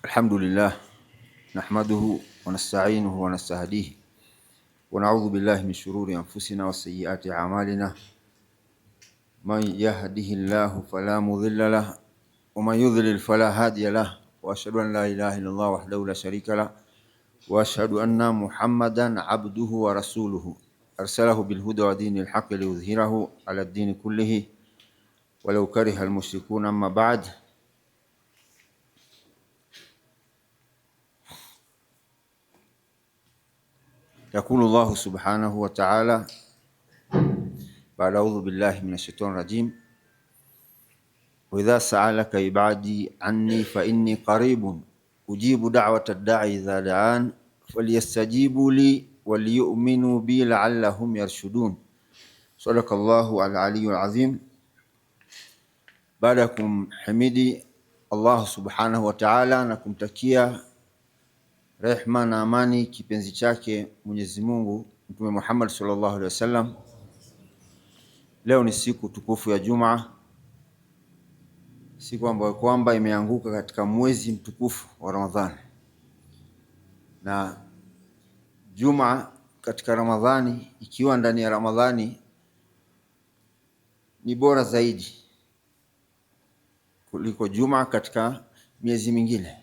الحمد لله نحمده ونستعينه ونستهديه ونعوذ بالله من شرور أنفسنا وسيئات أعمالنا من يهده الله فلا مضل له ومن يضلل فلا هادي له وأشهد أن لا إله إلا الله وحده لا شريك له وأشهد أن محمدا عبده ورسوله أرسله بالهدى ودين الحق ليظهره على الدين كله ولو كره المشركون أما بعد. يقول الله سبحانه وتعالى بعد أعوذ بالله من الشيطان الرجيم وإذا سألك عبادي عني فإني قريب أجيب دعوة الداعي إذا دعان فليستجيبوا لي وليؤمنوا بي لعلهم يرشدون. صدق الله العلي العظيم. Baada ya kumhimidi Allah subhanahu wa ta'ala na kumtakia rehma na amani kipenzi chake Mwenyezi Mungu Mtume Muhammad sallallahu alaihi wasallam, leo ni siku tukufu ya Jumaa, siku ambayo kwamba imeanguka katika mwezi mtukufu wa Ramadhani. Na Jumaa katika Ramadhani, ikiwa ndani ya Ramadhani, ni bora zaidi kuliko Jumaa katika miezi mingine.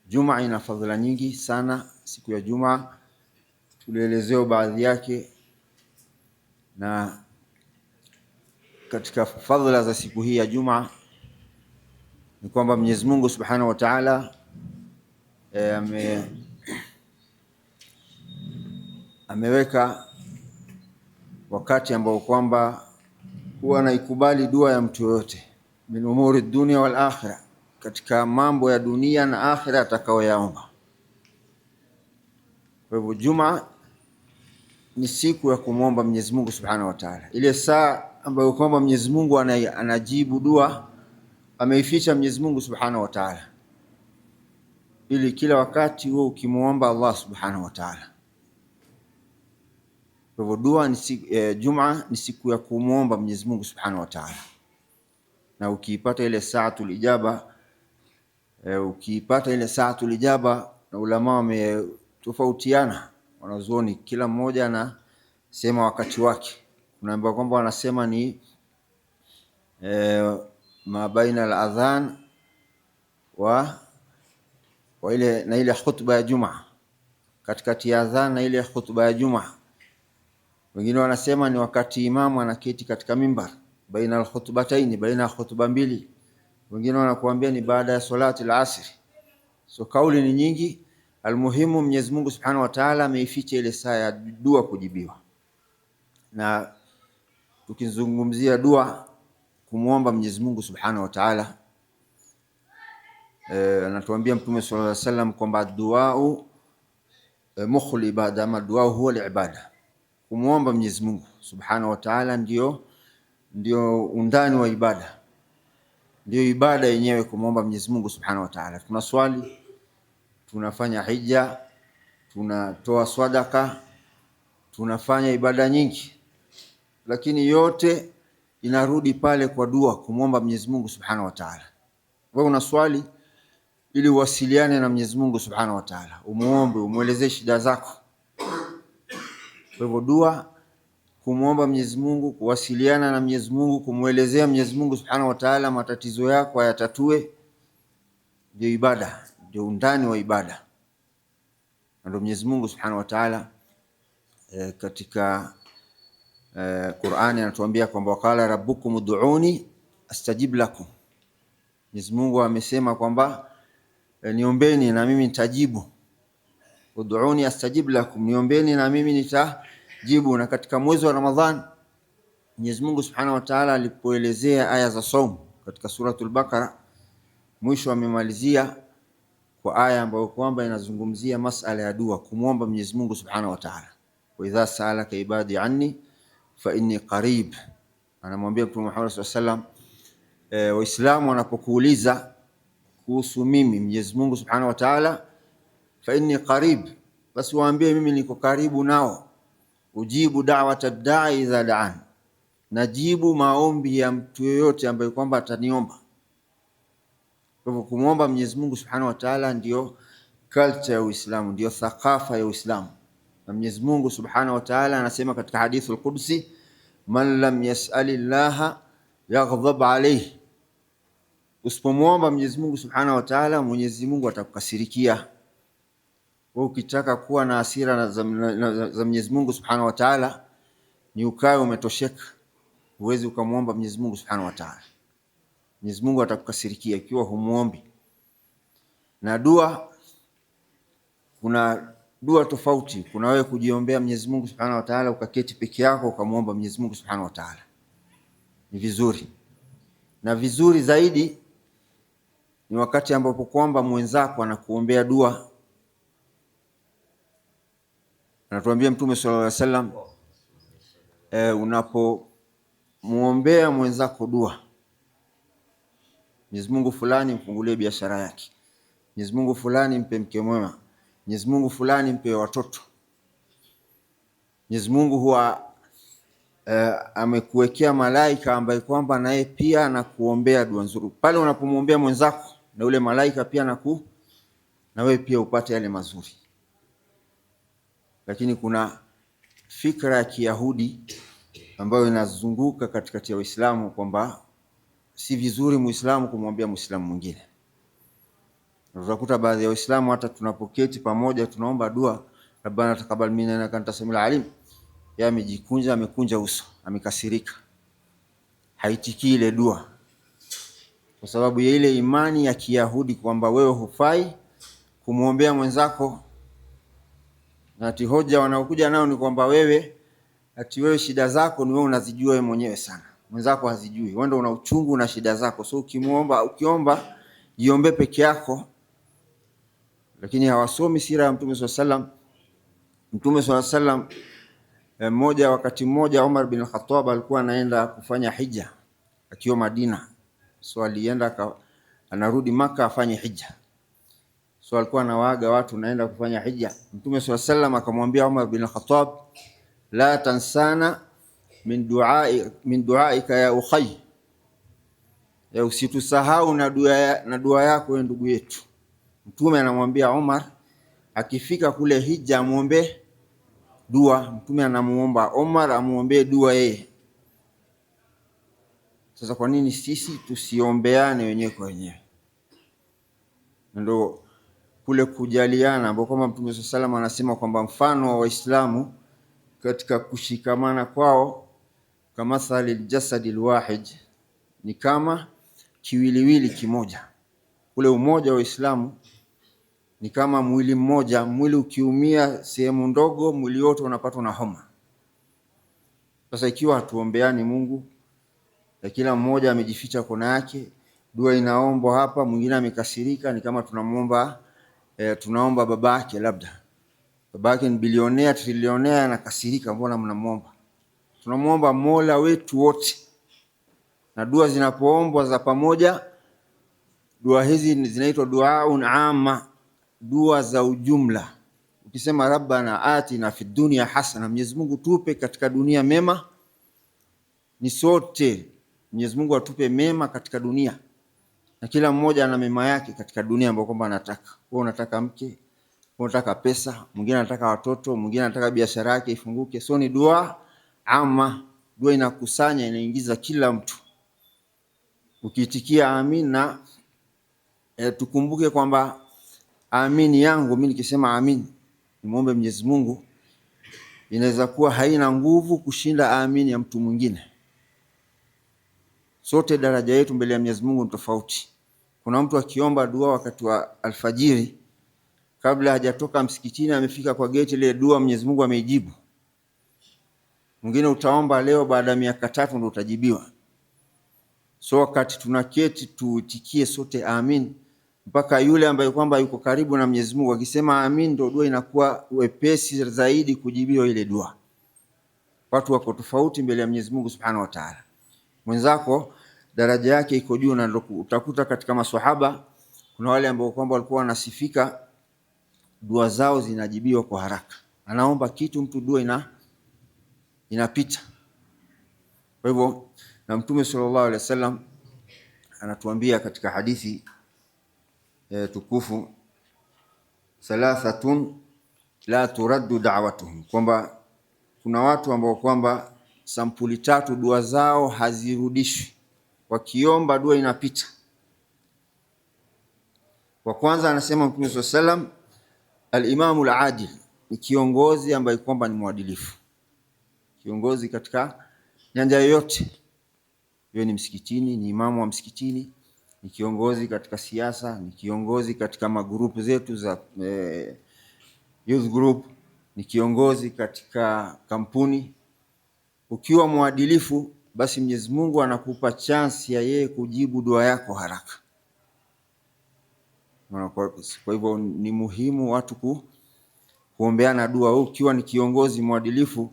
Jumaa ina fadhila nyingi sana. Siku ya Jumaa tulielezewa baadhi yake, na katika fadhila za siku hii ya Jumaa ni kwamba Mwenyezi Mungu Subhanahu wa Ta'ala ameweka wakati ambao kwamba huwa anaikubali dua ya mtu yoyote, min umuri dunia wal akhirah, katika mambo ya dunia na akhira atakayoyaomba. Kwa hivyo Juma ni siku ya kumwomba Mwenyezi Mungu Subhanahu wa Ta'ala. Ile saa ambayo kwamba Mwenyezi Mungu anajibu dua ameificha Mwenyezi Mungu Subhanahu wa Ta'ala, ili kila wakati wewe ukimuomba Allah Subhanahu wa Ta'ala. Kwa hivyo dua ni Juma ni siku ya kumwomba Mwenyezi Mungu Subhanahu wa Ta'ala, na ukiipata ile saatul ijaba ukiipata ile saatul ijaba, na ulama wametofautiana, wanazuoni kila mmoja anasema wakati wake. Kuna ambao kwamba wanasema ni ma baina al-adhan wa ile na ile khutba ya Juma, katikati ya adhan na ile khutba ya Juma. Wengine wanasema ni wakati imamu anaketi katika mimbar, baina al-khutbataini, baina ya khutba mbili. Wengine wanakuambia ni baada ya salati al-asr. So kauli ni nyingi. Almuhimu, Mwenyezi Mungu Subhanahu wa Ta'ala ameificha ile saa ya dua kujibiwa. Na tukizungumzia dua, kumuomba Mwenyezi Mungu Subhanahu wa Ta'ala, anatuambia Mtume sallallahu alaihi wasallam kwamba duau mukhul ibada, ama dua huwa ibada. Kumuomba Mwenyezi Mungu Subhanahu wa Ta'ala ndio undani wa ibada, ndio ibada yenyewe, kumuomba Mwenyezi Mungu Subhanahu wa Ta'ala. Tunaswali, tunafanya hija, tunatoa swadaka, tunafanya ibada nyingi, lakini yote inarudi pale kwa dua, kumwomba Mwenyezi Mungu Subhanahu wa Ta'ala. Wewe unaswali ili uwasiliane na Mwenyezi Mungu Subhanahu wa Ta'ala, umuombe, umuelezee shida zako. Kwa hivyo dua, kumwomba Mwenyezi Mungu, kuwasiliana na Mwenyezi Mungu, kumuelezea Mwenyezi Mungu Subhanahu wa Ta'ala matatizo yako ayatatue, ndio ibada, ndio undani wa ibada. Ndio Mwenyezi Mungu Subhanahu wa Ta'ala katika Qur'ani anatuambia kwamba waqala rabbukum ud'uni astajib lakum. Mwenyezi Mungu amesema kwamba niombeni na mimi nitajibu. Ud'uni astajib lakum, niombeni na mimi nitajibu. Na katika mwezi wa Ramadhan Mwenyezi Mungu Subhanahu wa Ta'ala alipoelezea aya za saumu katika suratul Baqara, mwisho amemalizia kwa aya ambayo kwamba inazungumzia masala ya dua, kumwomba Mwenyezi Mungu Subhanahu wa Ta'ala. Wa idha sa'alaka ibadi anni fa inni qarib, anamwambia Mtume Muhammad sallallahu alaihi wasallam, Waislamu wanapokuuliza kuhusu mimi Mwenyezi Mungu Subhanahu wa Ta'ala, fa inni qarib, basi waambie mimi niko karibu nao. Ujibu da'wata da'i idha da'an, najibu maombi ya mtu yoyote ambaye kwamba ataniomba. Kwa hivyo kumwomba Mwenyezi Mungu Subhanahu wa Ta'ala ndio culture ya Uislamu, ndio thakafa ya Uislamu. Na Mwenyezi Mungu Subhanahu wa Ta'ala anasema katika hadithul Qudsi, man lam yas'ali llaha yaghdhab alayhi, usipomwomba Mwenyezi Mungu Subhanahu wa Ta'ala, Mwenyezi Mungu atakukasirikia. Wewe ukitaka kuwa na hasira za Mwenyezi Mungu Subhanahu wa Ta'ala, ni ukae umetosheka, huwezi ukamwomba Mwenyezi Mungu Subhanahu wa Ta'ala. Mwenyezi Mungu atakukasirikia ikiwa humuombi. Na dua, kuna dua tofauti. Kuna wewe kujiombea Mwenyezi Mungu Subhanahu wa Ta'ala, ukaketi peke yako ukamwomba Mwenyezi Mungu Subhanahu wa Ta'ala, ni vizuri. Na vizuri zaidi ni wakati ambapo kwamba mwenzako anakuombea dua. Anatuambia Mtume sallallahu alaihi wasallam, unapomuombea mwenzako dua, Mwenyezi Mungu fulani mfungulie biashara yake, Mwenyezi Mungu fulani mpe mke mwema, Mwenyezi Mungu fulani mpe watoto. Mwenyezi Mungu huwa amekuwekea malaika ambaye kwamba naye pia anakuombea dua nzuri. Pale unapomwombea mwenzako, na yule malaika pia na wewe pia upate yale mazuri. Lakini kuna fikra ya Kiyahudi ambayo inazunguka katikati ya Waislamu kwamba si vizuri Muislamu kumwambia Muislamu mwingine. Utakuta baadhi ya Waislamu hata tunapoketi pamoja tunaomba dua, Rabbana taqabbal minna innaka antas samiul alim, yeye amejikunja, amekunja uso, amekasirika, haitikii ile dua kwa sababu ya ile imani ya Kiyahudi kwamba wewe hufai kumwombea mwenzako. Na ati hoja wanaokuja nao ni kwamba wewe, ati wewe shida zako ni wewe unazijua wewe mwenyewe sana, mwenzako hazijui, wewe ndio una uchungu na shida zako, so ukimuomba, ukiomba jiombe peke yako. Lakini hawasomi sira ya Mtume swalla sallam. Mtume swalla sallam mmoja, wakati mmoja Umar bin Khattab alikuwa anaenda kufanya hija akiwa Madina, so alienda anarudi Maka afanye hija, so alikuwa anawaaga watu naenda kufanya hija. Mtume swalla sallam akamwambia Umar bin Khattab, la tansana min duaika ya ukhay, ya usitusahau na dua yako wewe ndugu yetu. Mtume anamwambia Umar akifika kule hija amuombe dua. Mtume anamuomba Umar amuombe dua yeye. Sasa kwa nini sisi tusiombeane wenyewe kwa wenyewe? Ndio kule kujaliana ambao kama Mtume swalla salam anasema kwamba mfano wa Waislamu katika kushikamana kwao, kamathali ljasadi lwahid, ni kama kiwiliwili kimoja. Ule umoja wa Waislamu ni kama mwili mmoja. Mwili ukiumia sehemu ndogo, mwili wote unapatwa na homa. Sasa ikiwa hatuombeani Mungu na kila mmoja amejificha kona yake, dua inaombwa hapa, mwingine amekasirika, ni kama tunamuomba tunaomba babake, labda babake ni bilionea, trilionea, anakasirika, mbona mnamuomba? Tunamuomba Mola wetu wote, na dua zinapoombwa za pamoja, dua hizi zinaitwa duaun amma, dua za ujumla. Ukisema rabbana atina fid dunya hasana, Mwenyezi Mungu tupe katika dunia mema, ni sote Mwenyezi Mungu atupe mema katika dunia, na kila mmoja ana mema yake katika dunia ambayo kwamba anataka. Wewe unataka mke, wewe unataka pesa, mwingine anataka watoto, mwingine anataka biashara yake ifunguke. So ni dua ama dua inakusanya, inaingiza kila mtu. Ukiitikia amin na tukumbuke kwamba amini yangu mimi nikisema amin, nimuombe Mwenyezi Mungu, inaweza kuwa haina nguvu kushinda amini ya mtu mwingine. Sote daraja yetu mbele ya Mwenyezi Mungu ni tofauti. Kuna mtu akiomba dua wakati wa alfajiri, kabla hajatoka msikitini, amefika kwa geti, ile dua Mwenyezi Mungu ameijibu. Mwingine utaomba leo, baada ya miaka 3 ndio utajibiwa. So wakati tunaketi tuitikie sote amin, mpaka yule ambaye kwamba yuko karibu na Mwenyezi Mungu akisema amin, ndio dua inakuwa wepesi zaidi kujibiwa ile dua. Watu wako tofauti mbele ya Mwenyezi Mungu Subhanahu wa Ta'ala. Mwenzako daraja yake iko juu, na ndio utakuta katika maswahaba kuna wale ambao kwamba walikuwa wanasifika dua zao zinajibiwa kwa haraka. Anaomba kitu mtu, dua inapita. Kwa hivyo, na Mtume sallallahu alaihi wasallam anatuambia katika hadithi tukufu, thalathatun la turaddu da'watuhum, kwamba kuna watu ambao kwamba sampuli tatu dua zao hazirudishwi, wakiomba dua inapita. Wa kwanza anasema Mtume sallallahu alayhi wasallam, al-imamu al-adil, ni kiongozi ambaye kwamba ni mwadilifu, kiongozi katika nyanja yoyote, iwe ni msikitini, ni imamu wa msikitini, ni kiongozi katika siasa, ni kiongozi katika magrupu zetu za youth group, ni kiongozi katika kampuni. Ukiwa mwadilifu, basi Mwenyezi Mungu anakupa chance ya yeye kujibu dua yako haraka. Kwa hivyo ni muhimu watu kuombeana dua. Wewe ukiwa ni kiongozi mwadilifu,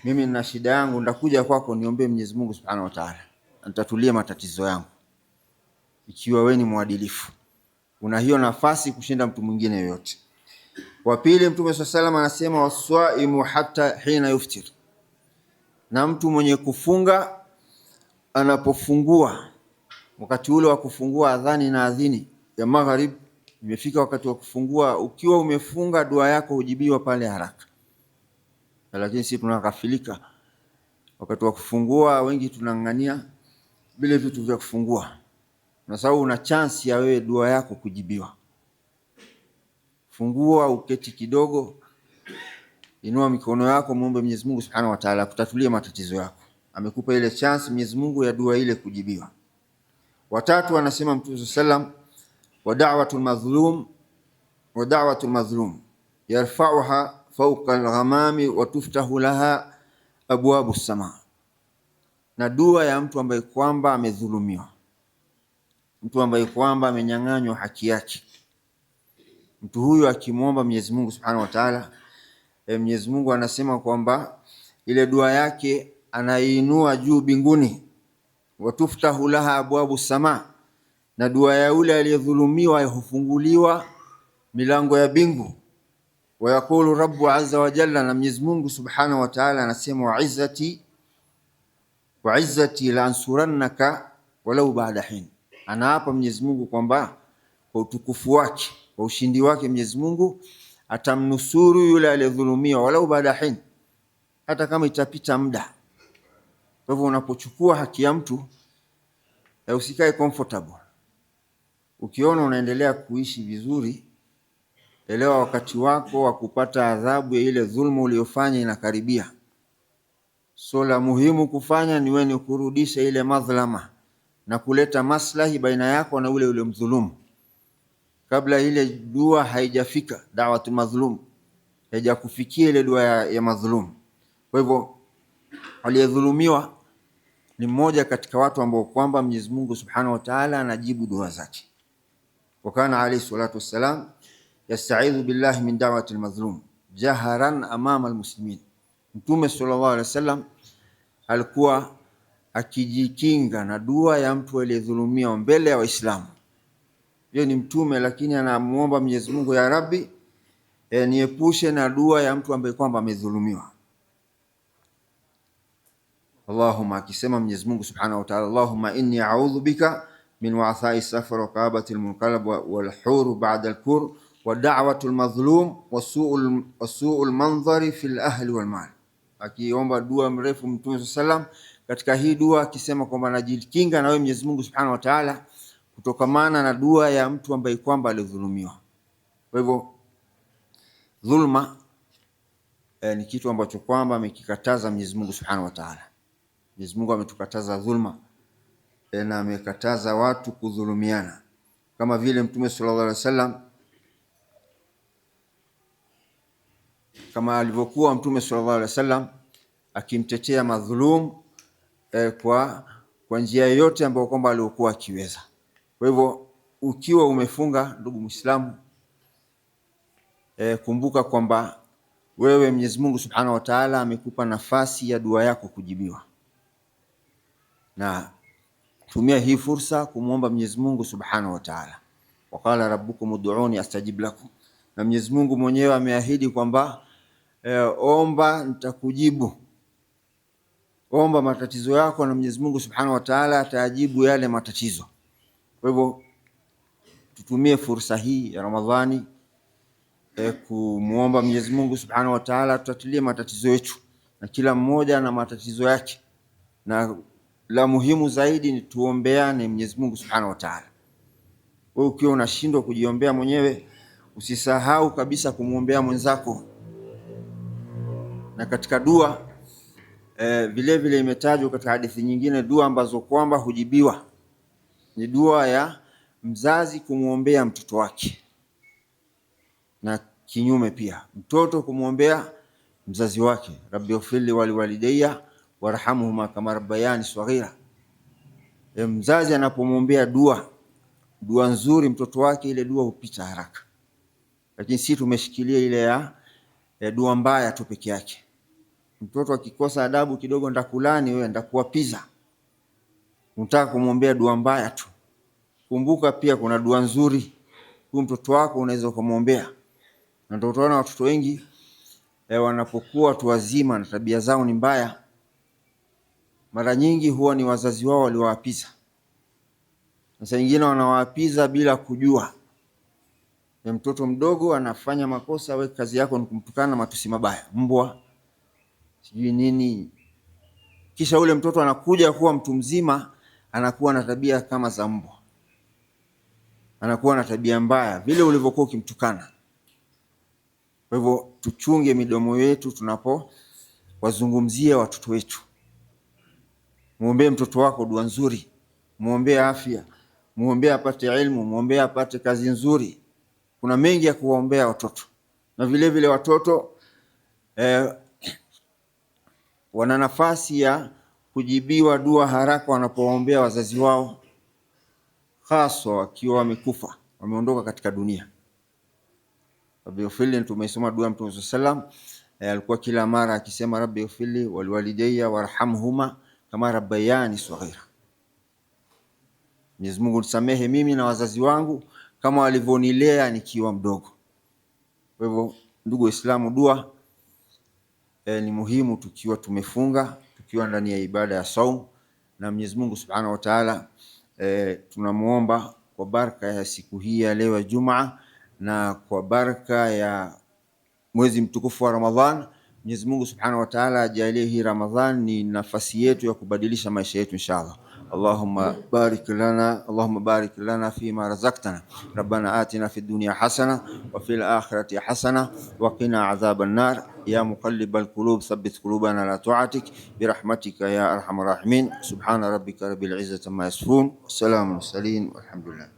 mimi nina shida yangu, ndakuja kwako niombee Mwenyezi Mungu Subhanahu wa Ta'ala nitatulie matatizo yangu. Ikiwa wewe ni mwadilifu, una hiyo nafasi kushinda mtu mwingine yoyote. Wa pili, Mtume swalla salam anasema waswaimu hata hina yuftir, na mtu mwenye kufunga anapofungua, wakati ule wa kufungua adhani na adhini ya magharib imefika, wakati wa kufungua, ukiwa umefunga dua yako hujibiwa pale haraka. Lakini sisi tunakafilika, wakati wa kufungua wengi tunang'ang'ania vile vitu vya kufungua, na sababu una chance ya wewe dua yako kujibiwa. Fungua, uketi kidogo, inua mikono yako, muombe Mwenyezi Mungu Subhanahu wa Ta'ala akutatulie matatizo yako. Amekupa ile chance Mwenyezi Mungu ya dua ile kujibiwa. Watatu anasema Mtume sallam, wa da'watul mazlum, wa da'watul mazlum yarfa'uha fawqa al-ghamami wa tuftahu laha abwabu as-sama, na dua ya mtu ambaye kwamba amedhulumiwa, mtu ambaye kwamba amenyang'anywa haki yake, mtu huyu akimwomba Mwenyezi Mungu Subhanahu wa Ta'ala, Mwenyezi Mungu anasema kwamba ile dua yake anaiinua juu binguni, watuftahu laha abwabu sama, na dua ya yule aliyedhulumiwa hufunguliwa milango ya bingu. Wayaqulu rabbu azza wa jalla, na Mwenyezi Mungu Subhanahu wa Ta'ala anasema wa izzati wa izzati la ansurannaka walau ba'da hin. Anaapa Mwenyezi Mungu kwamba kwa utukufu wake, kwa ushindi wake Mwenyezi Mungu atamnusuru yule aliyedhulumiwa walau baada hin, hata kama itapita muda. Kwa hivyo unapochukua haki ya mtu usikae comfortable. Ukiona unaendelea kuishi vizuri, elewa wakati wako wa kupata adhabu ya ile dhulma uliyofanya inakaribia. So la muhimu kufanya ni wewe ni kurudisha ile madhlama na kuleta maslahi baina yako na ule uliomdhulumu, kabla ile dua haijafika, da'watu madhlum haijakufikia ile dua ya madhlum. Kwa hivyo aliyedhulumiwa ni mmoja katika watu ambao kwamba Mwenyezi Mungu Subhanahu wa Ta'ala anajibu dua zake. Wa kana alayhi salatu wassalam yasta'idhu billahi min da'wati al-mazlum jaharan amama al-muslimin. Mtume sallallahu alaihi wasallam alikuwa akijikinga na dua ya mtu aliyedhulumiwa mbele ya Waislamu. Yeye ni mtume, lakini anamuomba Mwenyezi Mungu, ya Rabbi, niepushe na dua ya mtu ambaye kwamba amedhulumiwa. Allahumma, akisema Mwenyezi Mungu Subhanahu wa Ta'ala, Allahumma inni a'udhu bika min wa'thai safar wa kaabati al-munqalab wal hur ba'da al-kur wa da'wati al-mazlum wa su'ul manzari fil ahli wal mal. Akiomba dua mrefu Mtume sallam katika hii dua akisema kwamba najikinga na wewe Mwenyezi Mungu Subhanahu wa Ta'ala kutokamana na dua ya mtu ambaye kwamba alidhulumiwa. Kwa hivyo dhulma ni kitu ambacho kwamba amekikataza Mwenyezi Mungu Subhanahu wa Ta'ala. Mwenyezi Mungu ametukataza dhulma na amekataza watu kudhulumiana, kama vile Mtume sallallahu alaihi wasallam, kama alivyokuwa Mtume sallallahu alaihi wasallam akimtetea madhulum kwa njia yoyote ambayo kwamba aliokuwa akiweza. Kwa hivyo ukiwa umefunga, ndugu Muislamu, kumbuka kwamba wewe Mwenyezi Mungu Subhanahu wa Ta'ala amekupa nafasi ya dua yako kujibiwa, na tumia hii fursa kumwomba Mwenyezi Mungu Subhanahu wa Ta'ala. Waqala rabbukum ud'uni astajib lakum, na Mwenyezi Mungu mwenyewe ameahidi kwamba omba nitakujibu. Omba matatizo yako na Mwenyezi Mungu Subhanahu wa Ta'ala atayajibu yale matatizo. Kwa hivyo Tutumie fursa hii ya Ramadhani kumuomba Mwenyezi Mungu Subhanahu wa Ta'ala tutatilie matatizo yetu, na kila mmoja na matatizo yake, na la muhimu zaidi ni tuombeane Mwenyezi Mungu Subhanahu wa Ta'ala. Wewe ukiwa unashindwa kujiombea mwenyewe, usisahau kabisa kumuombea mwenzako. Na katika dua vile vile imetajwa katika hadithi nyingine dua ambazo kwamba hujibiwa ni dua ya mzazi kumuombea mtoto wake, na kinyume pia mtoto kumuombea mzazi wake, rabbi ighfirli waliwalidayya warhamhuma kama rabbayani saghira. Mzazi anapomwombea dua nzuri mtoto wake, ile dua hupita haraka. Lakini sisi tumeshikilia ile ya dua mbaya tu peke yake. Mtoto akikosa adabu kidogo, ndakulani wewe, ndakuwapiza. Unataka kumwombea dua mbaya tu. Kumbuka pia kuna dua nzuri, huyu mtoto wako unaweza ukamwombea. Na ndio utaona watoto wengi wanapokuwa watu wazima na tabia zao ni mbaya, mara nyingi huwa ni wazazi wao waliowaapiza. Sasa wengine wanawaapiza bila kujua. Mtoto mdogo anafanya makosa, wewe kazi yako ni kumtukana matusi mabaya, mbwa, sijui nini. Kisha ule mtoto anakuja kuwa mtu mzima, anakuwa na tabia kama za mbwa, anakuwa na tabia mbaya vile ulivyokuwa ukimtukana. Kwa hivyo tuchunge midomo yetu tunapowazungumzia watoto wetu. Muombee mtoto wako dua nzuri, muombee afya, muombee apate ilmu, muombee apate kazi nzuri. Kuna mengi ya kuwaombea watoto. Na vile vile watoto wana nafasi ya kujibiwa dua haraka wanapoombea wazazi wao, haswa wakiwa wamekufa, wameondoka katika dunia. Rabbi ighfirli, tumesoma dua Mtume sallallahu alayhi wasallam, alikuwa kila mara akisema rabbi ighfirli waliwalidayya warhamhuma kama rabbayani saghira. Mwenyezi Mungu nisamehe mimi na wazazi wangu kama walivyonilea nikiwa mdogo. Kwa hivyo ndugu Waislamu, dua ni muhimu tukiwa tumefunga, tukiwa ndani ya ibada ya saum. Na Mwenyezi Mungu Subhanahu wa Ta'ala tunamuomba kwa baraka ya siku hii ya leo ya Jumaa na kwa baraka ya mwezi mtukufu wa Ramadhan, Mwenyezi Mungu Subhanahu wa Ta'ala ajalie hii Ramadhan ni nafasi yetu ya kubadilisha maisha yetu inshallah. Allahumma barik lana, Allahumma barik lana fima razaqtana. Rabbana atina fid dunya hasana wa fil akhirati hasana wa qina adhaban nar. Ya muqallibal qulub thabbit qulubana ala ta'atik bi rahmatika ya arhamar rahimin. Subhana rabbika rabbil izzati amma yasifun wa salamun mursalin walhamdulillah.